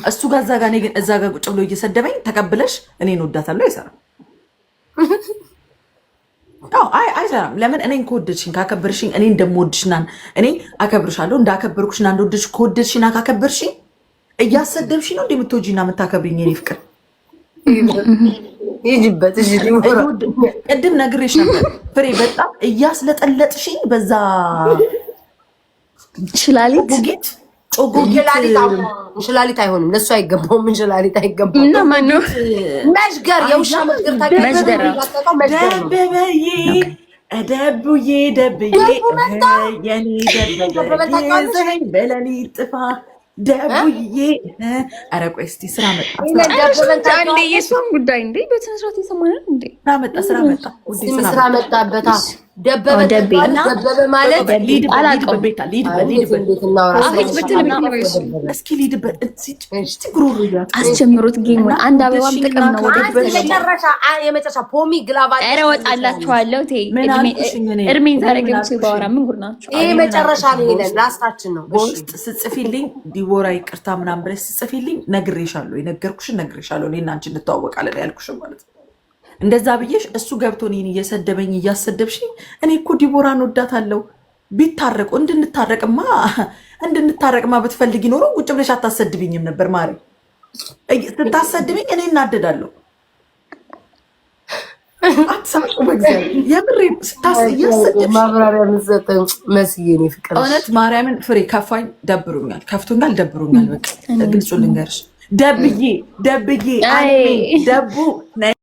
እሱ ጋር እዛ ጋር፣ እኔ ግን እዛ ጋር ቁጭ ብሎ እየሰደበኝ ተቀብለሽ እኔን ወዳታለሁ አይሰራም። አዎ፣ አይ አይሰራም። ለምን? እኔን ከወደድሽኝ ካከበርሽኝ፣ እኔ እንደምወድሽና እኔ አከብርሻለሁ፣ እንዳከበርኩሽና እንደወደድሽ ከወደድሽና ካከበርሽኝ እያሰደብሽኝ ነው እንደምትወጂና የምታከብሪኝ የኔ ፍቅር። ይጅበት እሺ። ቅድም ነግሬሽ ነበር ፍሬ፣ በጣም እያስለጠለጥሽኝ በዛ እንሽላሊት። ጮጎጌት ጮጎጌት። እንሽላሊት አይሆንም፣ ለእሱ አይገባውም። እንሽላሊት አይገባውም። እና ማነው? መሽገር፣ የውሻ መሽገር ታውቂያለሽ? መሽገር። መሽገር ነው። ደበበዬ ደቡዬ ደብዬ የኔ ደበበ ይዘኸኝ በሌሊት ጥፋ ደቡዬ። ኧረ ቆይ እስኪ ስራ መጣ። አንዴ የእሷን ጉዳይ እንዴ በስነ ስርዓት ይሰማናል እንዴ? ስራ መጣ፣ ስራ መጣ ውዴ፣ ስም ስራ ስራ መጣ። መጣበታ። ደበበ ደቤ። ደበበ ማለት ልሂድበት። አላውቀውም። ልሂድበት ቤታ፣ ልሂድበት፣ ልሂድበት። እንዴት እናውራ? አቤት ብትል ብትል። እስኪ ልሂድበት፣ እስኪ ጉሮሮ እያት አስጀምሩት game ኡን። አንድ አበባም ጥቅም ነው። ወደ አንድ የመጨረሻ ፖሚ glove። ኧረ እወጣላችኋለሁ። ተይ። ምን አልኩሽኝ እኔ? እድሜን ዛሬ ምን ገብቼ አልኩሽኝ? ባወራ ምን ጉድ ናቸው? ይሄ መጨረሻ ነው። ይሄንን last ኣችን ነው። እሺ። በውስጥ ስጽፊልኝ ዲቦራ ይቅርታ ምናምን ብለሽ ስጽፊልኝ ነግሬሻለሁ። የነገርኩሽን ነግሬሻለሁ። እኔ እና አንቺ እንተዋወቃለን ያልኩሽን ማለት ነው። እንደዛ ብዬሽ እሱ ገብቶ እኔን እየሰደበኝ እያሰደብሽኝ እኔ እኮ ዲቦራን ወዳታለሁ፣ ቢታረቁ እንድንታረቅማ ብትፈልጊ ኖሮ ቁጭ ብለሽ አታሰድብኝም ነበር። ማሪ፣ ስታሰድብኝ እኔ እናደዳለሁ። አትሳቁ፣ በእግዚአብሔር የምሬን እያሰደብሽኝ ማብራሪያ የምትሰጠን መስዬ እኔ ፍቅር። እውነት ማርያምን ፍሬ ከፋኝ፣ ደብሮኛል፣ ከፍቶኛል፣ ደብሮኛል። በቃ ግልጹ ልንገርሽ፣ ደብዬ ደብዬ አይ። አልሜ ደቡ ነይ።